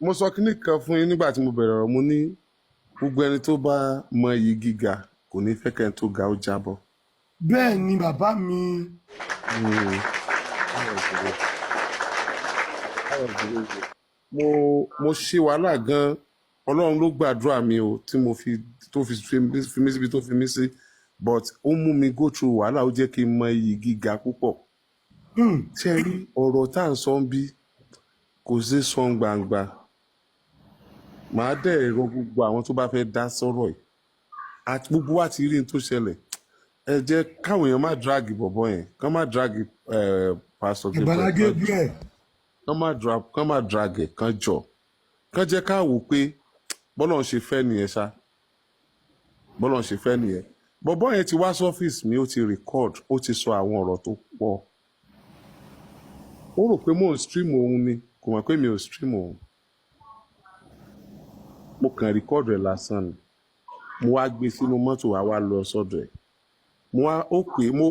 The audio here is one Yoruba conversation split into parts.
Mo sọ kinní kan fún yín nígbà tí mo bẹ̀rẹ̀ ọ̀rọ̀. Mo ní gbogbo ẹni tó bá mọ iyì gíga kò ní fẹ́ kẹ́ni tó ga ó jábọ́. Bẹ́ẹ̀ ni, bàbá mi. That was the way. That was the way. Mo ṣe wàhálà gan. Ọlọ́run ló gbàdúrà mi o tí mo fi tó fi fi mí síbi tó fi mí sí, but ó mú mi go through wàhálà, ó jẹ́ kí n mọ iyì gíga púpọ̀. Ṣé ẹ rí ọ̀rọ̀ tá à ń sọ ń bí, kò sí sọ gbangba. Màá dẹ̀ rọ gbogbo àwọn tó bá fẹ́ dá sọ́rọ̀ yìí àti gbogbo wa ti rí n tó ṣẹlẹ̀. Ẹ jẹ́ káwọn èèyàn má drag bọ̀bọ̀ yẹn, kán má drag Pastor Àgbàlá Gabriel, Gabriel. Kán má drag ẹ̀, kán jọ kán jẹ́ ká wò pé bọ́lọ̀ ń ṣe fẹ́ nìyẹn ṣá, bọ́lọ̀ ń ṣe fẹ́ nìyẹn. Bọ̀bọ̀ yẹn ti wá sọ́fíìsì mi, ó ti record, ó ti sọ àwọn ọ̀rọ̀ tó pọ̀. Ó rò pé mò ń stream òun ni, kò mọ̀ pé mi ò stream òun. Mo kàn record ẹ̀ lásán ni. Mo wá gbé sínú mọ́tò wa, wá lọ sọ́dọ̀ ẹ̀. Mo wá ó pè mo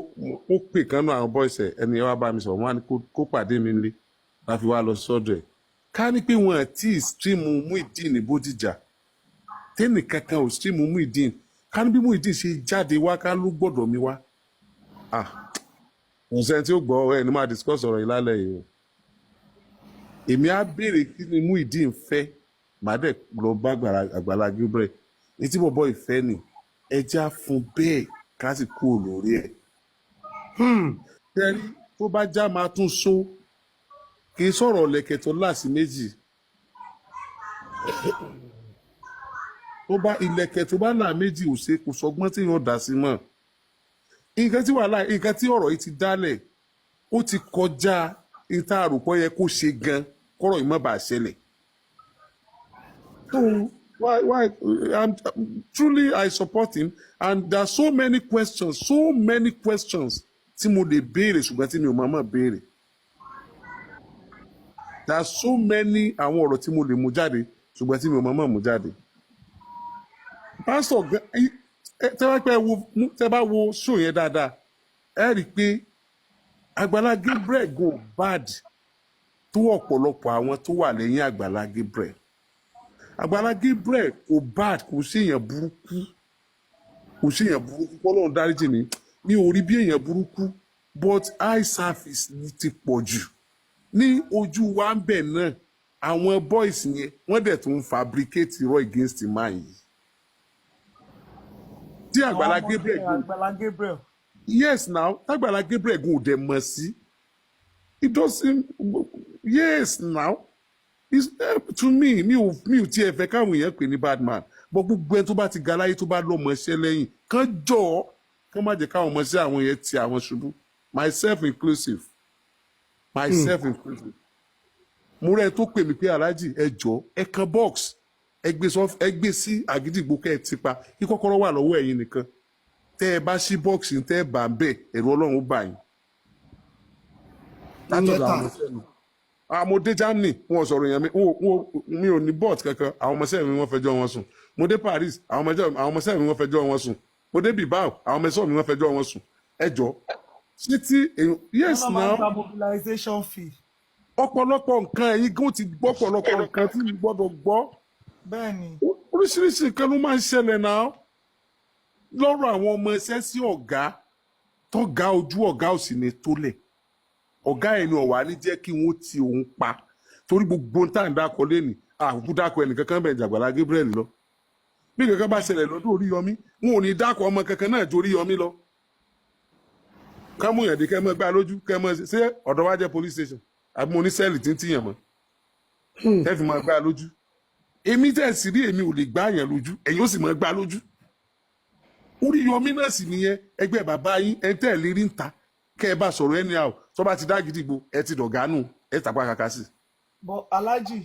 ó pè kánú àwọn boys ẹ̀, ẹni ẹ wá bá mi sọ̀rọ̀. Mo wá ní kó pàdé mi nílé la fi wá lọ sọ́dọ̀ ẹ̀. Ká ní pé wọn àti stream Muyideen ní Bódìjà, tẹ́nì kankan ò stream Muyideen, ká ní bí Muyideen ṣe jáde wá, ká ló gbọ́dọ̀ mi wá, ah, kò sẹ́ni tí ó gbọ́ ẹ ní máa discuss ọ̀rọ̀ yìí lálẹ́ yìí o. Èmi á béèrè kí ni Muyideen fẹ́, màá dẹ̀ lọ bá Àgbàlá Gabriel ní tí bọ̀bọ̀ ìfẹ́ ni ẹ já fún bẹ́ẹ̀, ká sì kú lórí ẹ̀. Tẹ́rí tó bá já, máa tún so. Kì í sọ̀rọ̀ lẹ̀kẹ̀ tó láàsì méjì. Tó bá ilẹ̀kẹ̀ tó bá là méjì, ò ṣe kò sọgbọ́n tí yóò dá sí mọ́. Nǹkan tí wàhálà, nǹkan tí ọ̀rọ̀ yìí ti dálẹ̀, ó ti kọjá ìta àròpọ̀ yẹ kó ṣe gan kọ́rọ̀ yìí má bàa ṣẹlẹ̀. So why I'm, truly I support him, and there are so many questions, so many questions tí mo lè béèrè, ṣùgbọ́n tí mi ò máa máa béèrè. There are so many àwọn ọ̀rọ̀ tí mo lè mú jáde, ṣùgbọ́n tí mi ò máa máa mú jáde. Pásítọ̀ gan, tẹ́ bá pẹ́ wo, tẹ́ bá wo show yẹn dáadáa, ẹ rí i pé Àgbàlá Gabriel go bad tó ọ̀pọ̀lọpọ̀ àwọn tó wà lẹ́yìn Àgbàlá Gabriel. Àgbàlá Gabriel kò bad, kò sí èèyàn burúkú, kò sí èèyàn burúkú. Kọ́lọ́run dáríjì mi, mi ò rí bí èèyàn burúkú, but eye service ni ti pọ̀ jù ní ojú wa ń bẹ̀ náà. Àwọn boys yẹn, wọ́n dẹ̀ tún fabricate irọ́ against man yìí tí Àwọn Àgbàlá ọmọ Gabriel ṣe gùn. Àgbàlá Gabriel. Yes now, tágbàlá Gabriel gùn ò dẹ̀ mọ̀ sí. It doesn't, yes now. It's, to me, mi ò tiẹ̀ fẹ́ káwọn èèyàn pè ní bad man, but gbogbo ẹni tó bá ti ga láyé, tó bá lọ́mọ iṣẹ́ lẹ́yìn, kán jọ ọ́, kán má jẹ́ káwọn ọmọ iṣẹ́ àwọn yẹn ti àwọn ṣubú, myself inclusive, myself inclusive. Mo rẹ́ tó pè mí pé, "Aláàjì, ẹ jọ, ẹ kan box, ẹ gbé sọ, ẹ gbé sí Àgídìgbò, kẹ́ ẹ ti pa kí kọ́kọ́rọ́ wà lọ́wọ́ ẹ̀yin nìkan. Tẹ́ ẹ bá ṣí box, tẹ́ ẹ bá ń bẹ̀, ẹ̀rù Ọlọ́run ó bà yín." Látọ̀dọ̀ Lẹ́tà. àwọn ọmọọṣẹ́ mi. Ah, mo dé Germany, wọn ò sọ̀rọ̀ èèyàn mi. Mi ò ní bot kankan. Àwọn ọmọọṣẹ́ mi, wọ́n fẹjọ́ wọn sùn. Mo dé Paris, àwọn ọmọọṣẹ́ mi, wọ́n fẹjọ́ wọn sùn. Mo dé Bilbao, àwọn ọmọọṣẹ́ mi, wọ́n fẹjọ́ wọn sùn. Ẹ jọ, ṣé tí èèyàn, yes. Wọn náà máa ń Now gba mobilization fee. Ọ̀pọ̀lọpọ̀ nǹkan, ẹ̀yin gan ti gbọ́ ọ̀pọ̀lọpọ̀ nǹkan tí mi gbọ́dọ̀ gbọ́. Bẹ́ẹ̀ ni. Oríṣiríṣi nǹkan ló máa ń ṣẹlẹ̀ náà lọ́rọ̀ àwọn ọmọ ẹsẹ̀ sí ọ̀gá tọ́gá, ojú ọ̀gá ò sì ní tólẹ̀. Ọ̀gá ẹ̀ ni ọ̀wá ní jẹ́ kí wọ́n ti òun pa, torí gbogbo ohun tá à ń dákọ lẹ́nì àkókò dákọ ẹnìkankan bẹ̀ jàgbàlá Gabriel lọ. Bí kankan bá ṣẹlẹ̀ lọ́dún Oríyọmí, wọn ò ní dákọ ọmọ kankan náà ju Oríyọmí lọ. Ká mú yàn dé, kẹ́ mọ́ gbá lójú, kẹ́ mọ́ ṣé ọ̀dọ̀ wa jẹ́ police station àbí mo ní cell tí ń tìyàn mọ́ tẹ́ fi máa gbá lójú. Èmi tẹ́ sì rí, èmi ò lè gbá yàn lójú, ẹ̀yin ó sì máa gbá lójú. Oríyọmí náà sì nìyẹn, ẹgbẹ́ bàbá yín, ẹ̀ tẹ́ ẹ̀ lérí ń ta kẹ́ ẹ bá sọ̀rọ̀ anyhow, tó bá ti dá gidigbo, ẹ ti dọ̀gánù, ẹ tàpá kàkà sí. But Alhaji